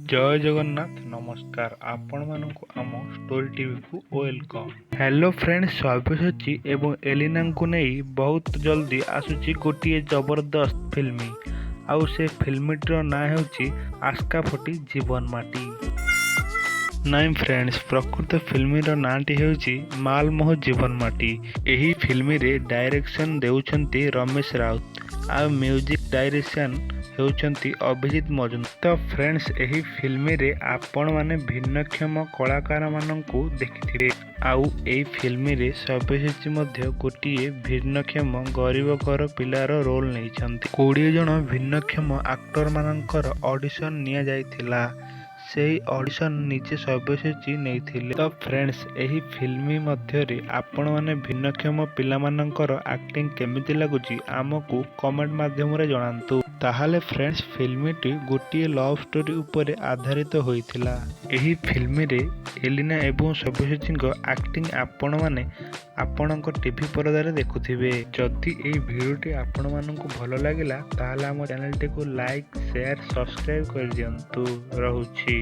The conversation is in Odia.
ଜୟ ଜଗନ୍ନାଥ, ନମସ୍କାର ଆପଣମାନଙ୍କୁ, ଆମ story ଟିଭିକୁ welcome. Hello friends, Sabyasachi ଏବଂ ଏଲିନାଙ୍କୁ ନେଇ ବହୁତ ଜଲ୍ଦି ଆସୁଛି ଗୋଟିଏ ଜବରଦସ୍ତ ଫିଲ୍ମ। ଆଉ ସେ ଫିଲ୍ମଟିର ନାଁ ହେଉଛି ଆସ୍କା ଫଟି ଜୀବନ ମାଟି। ନାଇଁ ଫ୍ରେଣ୍ଡସ୍, ପ୍ରକୃତ ଫିଲ୍ମର ନାଁଟି ହେଉଛି ମାଲ ମୋହ ଜୀବନ ମାଟି। ଏହି ଫିଲ୍ମରେ ଡାଇରେକ୍ସନ୍ ଦେଉଛନ୍ତି ରମେଶ ରାଉତ ଆଉ ମ୍ୟୁଜିକ୍ ଡାଇରେକ୍ସନ୍ ହେଉଛନ୍ତି ଅଭିଜିତ ମଜୁମଦାର। ତ ଫ୍ରେଣ୍ଡସ୍, ଏହି ଫିଲ୍ମରେ ଆପଣମାନେ ଭିନ୍ନକ୍ଷମ କଳାକାରମାନଙ୍କୁ ଦେଖିଥିବେ। ଆଉ ଏହି ଫିଲ୍ମରେ ସବ୍ୟସାଚୀ ମଧ୍ୟ ଗୋଟିଏ ଭିନ୍ନକ୍ଷମ ଗରିବ ଘର ପିଲାର ରୋଲ୍ ନେଇଛନ୍ତି। 20 ଜଣ ଭିନ୍ନକ୍ଷମ ଆକ୍ଟରମାନଙ୍କର ଅଡ଼ିସନ୍ ନିଆଯାଇଥିଲା। ସେହି ଅଡ଼ିସନ୍ ନିଜେ ସବ୍ୟସାଚୀ ନେଇଥିଲେ। ତ ଫ୍ରେଣ୍ଡସ୍, ଏହି ଫିଲ୍ମ ମଧ୍ୟରେ ଆପଣମାନେ ଭିନ୍ନକ୍ଷମ ପିଲାମାନଙ୍କର ଆକ୍ଟିଂ କେମିତି ଲାଗୁଛି, ଆମକୁ କମେଣ୍ଟ ମାଧ୍ୟମରେ ଜଣାନ୍ତୁ। ତାହେଲେ ଫ୍ରେଣ୍ଡସ୍, ଫିଲ୍ମଟି ଗୋଟିଏ ଲଭ୍ ଷ୍ଟୋରି ଉପରେ ଆଧାରିତ ହୋଇଥିଲା। ଏହି ଫିଲ୍ମରେ ଏଲିନା ଏବଂ ସବ୍ୟସାଚୀଙ୍କ ଆକ୍ଟିଂ ଆପଣମାନେ ଆପଣଙ୍କ ଟିଭି ପରଦାରେ ଦେଖୁଥିବେ। ଯଦି ଏହି ଭିଡ଼ିଓଟି ଆପଣମାନଙ୍କୁ ଭଲ ଲାଗିଲା, ତାହେଲେ ଆମ ଚ୍ୟାନେଲଟିକୁ ଲାଇକ୍, ସେୟାର, ସବସ୍କ୍ରାଇବ୍ କରିଦିଅନ୍ତୁ। ରହୁଛି।